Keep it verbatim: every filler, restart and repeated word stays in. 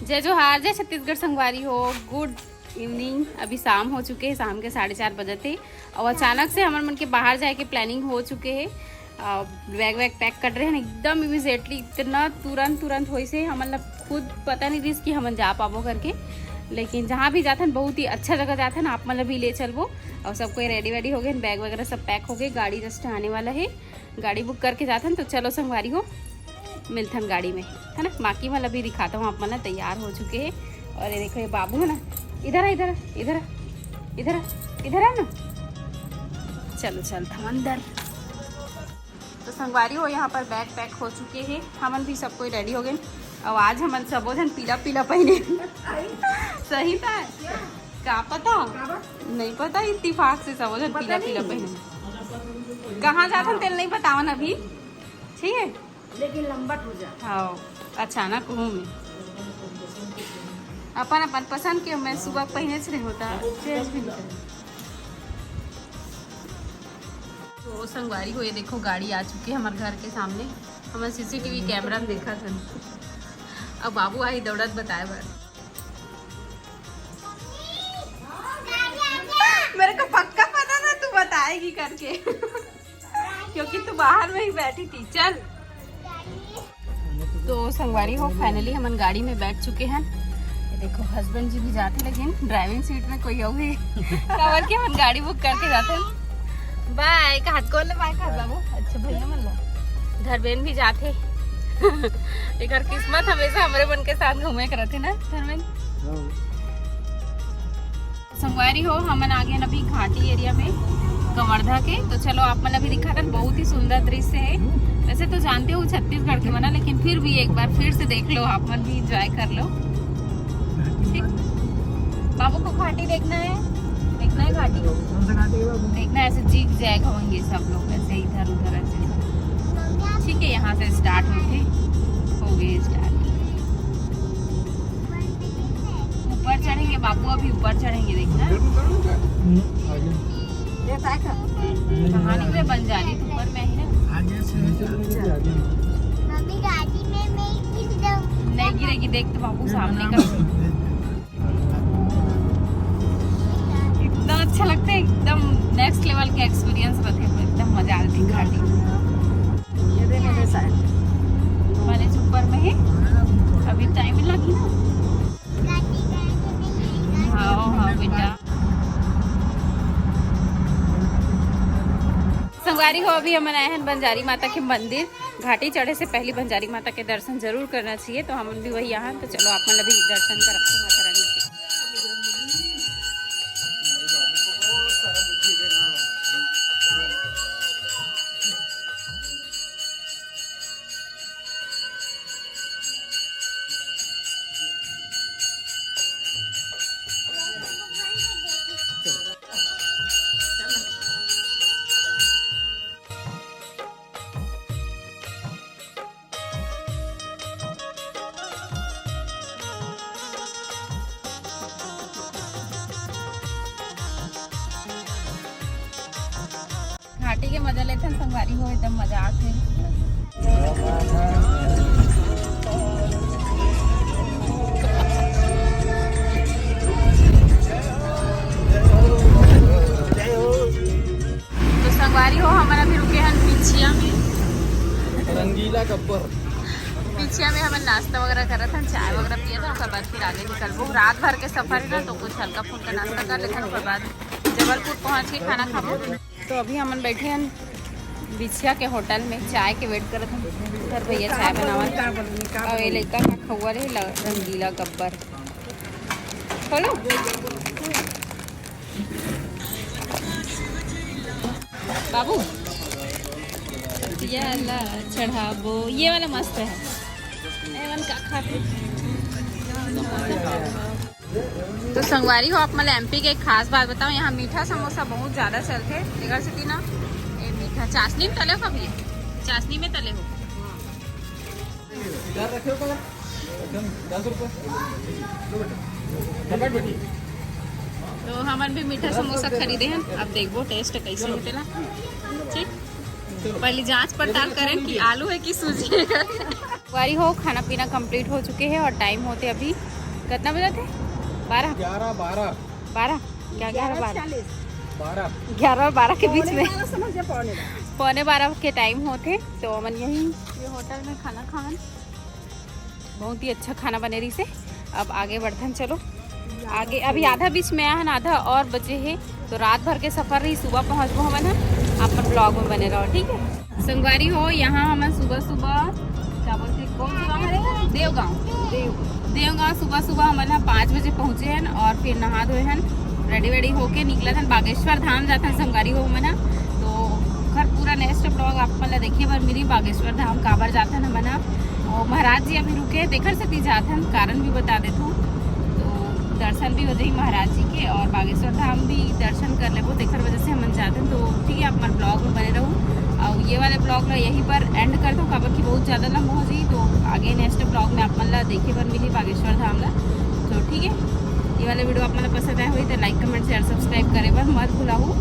जय जोहार, जय छत्तीसगढ़ संगवारी हो। गुड इवनिंग। अभी शाम हो चुके हे, शाम के साढ़े चार बजत हे और अचानक से हमर मन के बाहर जाए के प्लानिंग हो चुके हे। बैग वैग पैक कर रहे हैं एकदम इमीजिएटली, इतना तुरंत तुरंत होइस हे, हमन ला खुद पता नहीं रहिस कि हमन जा पाबो करके। लेकिन जहाँ भी जाथन बहुत ही अच्छा जगह जाथन, आप मन ला भी ले चलबो। और सब कोई रेडी वेडी हो गए, बैग वगैरह सब पैक हो गए, गाड़ी जस्ट आने वाला है। गाड़ी बुक करके जाथन। तो चलो संगवारी हो, मिलथन गाड़ी में, है ना। बाकी वाला भी दिखाता हूँ आप मन ला, तैयार हो चुके हैं। और ये देखो, ये बाबू है ना, इधर आ, इधर आ, इधर आ, इधर आ, इधर आ ना। चलो चलथन अंदर। तो संगवारी हो, यहाँ पर बैग पैक हो चुके हैं, हमन भी सब कोई रेडी हो गए। और आज हमन सबो झन पीला पीला पहने। सही था। का पता, नहीं पता, इत्तेफाक से सबो झन पीला पीला पहने। कहाँ जाथन तेल नहीं बतावन अभी, ठीक है। लेकिन लंबा हो जा। हाँ, अचानक हूँ मैं। अपन अपन पसंद के मैं सुबह पहने से नहीं होता, चेंज भी नहीं करता। तो संगवारी हो, ये देखो गाड़ी आ चुकी है हमारे घर के सामने। हमन सीसीटीवी कैमरा में देखा था। अब बाबू आई दौड़त बताए बर। मेरे को पक्का पता था तू बताएगी करके। क्योंकि तू बाहर में ही बैठी थी। चल। तो संगवारी हो, फाइनली हमन गाड़ी में बैठ चुके हैं। ये देखो, हस्बैंड जी भी जाते, लेकिन ड्राइविंग सीट में कोई और है। काबर के हमन गाड़ी बुक करके जाते हैं। बाय, का हाथ खोल ले, बाय का हाथ बाबू। अच्छा भैया मन ला। धर्मेन भी जाते। एकर किस्मत हमेशा हमरे मन के साथ घूमे के रहते ना धर्मेन। संगवारी हो, हमन आ गए अभी घाटी एरिया में, कवर्धा के। तो चलो, आप मन अभी दिखाथन, बहुत ही सुंदर दृश्य है। वैसे तो जानते हो छत्तीसगढ़ के मना, लेकिन फिर भी एक बार फिर से देख लो, आप मन भी एंजॉय कर लो। ठीक, बाबू को घाटी देखना है, देखना है घाटी। कौन सा घाटी है बाबू? देखना है, ऐसे जिग जैग होंगे सब लोग, ऐसे इधर उधर ऐसे। ठीक है, यहाँ से स्टार्ट होके हो गए स्टार्ट। ऊपर चढ़ेंगे बाबू, अभी ऊपर चढ़ेंगे, देखना। कहाँ निकले? बंजारी तो ऊपर में ही ना। आगे से नीचे में भी आगे। मम्मी, गाड़ी में मैं गिर जाऊँ। नहीं गिरेगी, देख तो बाबू सामने का। इतना अच्छा लगता है, एकदम नेक्स्ट लेवल के एक्सपीरियंस रहते हैं, एकदम मजा आती है घाटी। ये दे मेरे साथ। मैंने ऊपर में ही अभी टाइम लगी ना। हाँ, हाँ बेटा। संगवारी हो, अभी हमन आए हैं बंजारी माता के मंदिर। घाटी चढ़े से पहले बंजारी माता के दर्शन जरूर करना चाहिए, तो हमन भी वही यहाँ। तो चलो, आप मन भी दर्शन करब माता रानी के। घाटी के मजा लेथन संगवारी हो, एकदम मजा आथे। तो संगवारी हो, हमन अभी रुके हन बिछिया में। रंगीला गब्बर। बिछिया में हमन नाश्ता वगैरह करत हन, चाय वगैरह पियत हन, ओकर बाद फिर आगे निकलबो। रात भर के सफर है ना, तो कुछ हल्का फुल्का नाश्ता कर लेथन, ओकर बाद जबलपुर पहुँच के खाना खाबो। तो अभी हमन बैठे हन बिछिया के होटल में, चाय के वेट करत हन। उधर भैया चाय बनावत। अब ये लड़का का खौवा रहे ल-, रंगीला गब्बर। खोलो। बाबू, ये वाला चढ़ाबो, ये वाला मस्त है। एमन का खाते? तो संगवारी हो, आप मन एमपी के एक खास बात बताओ, यहाँ मीठा समोसा बहुत ज्यादा चलथे। एकर सेती ना, ये मीठा चाशनी में तले हो कभी? चाशनी में तले हो? इधर रखे हो कवर? एकदम दस रुपये। तो हमन भी मीठा समोसा खरीदे हन, अब देखबो टेस्ट कैसे होथे ना। ठीक, पहले जांच पड़ताल करें कि आलू है कि सूजी है। संगवारी हो, खाना पीना कंप्लीट हो चुके हैं और टाइम होते अभी कितना बजे थे? बारह। ग्यारह बारह। बारह? क्या ग्यारह बारह? बारह। ग्यारह और बारह के बीच में। समझ जा पौने बारह। पौने बारह के टाइम होते, तो हमन यही ये होटल में खाना खान। बहुत ही अच्छा खाना बने रही से। अब आगे बढ़थन, चलो आगे। अभी आधा बीच में आया है ना, आधा और बचे है, तो रात भर के सफर रही, सुबह पहुँचबो हमन ह। अपन ब्लॉग में बने रहो, ठीक है संगवारी हो। यहाँ हमन सुबह सुबह क्या बोलते, कौन सा गाँव है? देवगांव। देवगांव सुबह सुबह हमन ह पाँच बजे पहुँचे हन और फिर नहा धोए हन, रेडी वेडी होके निकलत हन बागेश्वर धाम जाथन संगवारी हो हमन ह। तो खर पूरा नेक्स्ट ब्लॉग आप मन ला देखे बर मिली बागेश्वर धाम काबर जाथन हमन ह। और महाराज जी अभी रुके, तेखर सेती जाथन, कारण भी बता देथों। तो दर्शन भी हो जाही महाराज जी के और बागेश्वर धाम भी दर्शन कर लेबो, तेखर वजह से हमन जाथन। तो ठीक है, आप मन ब्लॉग में बने रहू। और ये वाले ब्लॉग ला यहीं पर एंड कर दो, काबर कि बहुत ज़्यादा लंबा हो जाही। तो आगे नेक्स्ट ब्लॉग में आप मन ला देखे बर मिली बागेश्वर धाम ला। तो ठीक है, ये वाला वीडियो आप मन ला पसंद आया होही तो लाइक, कमेंट, शेयर, सब्सक्राइब करे बर मत भुलाहू।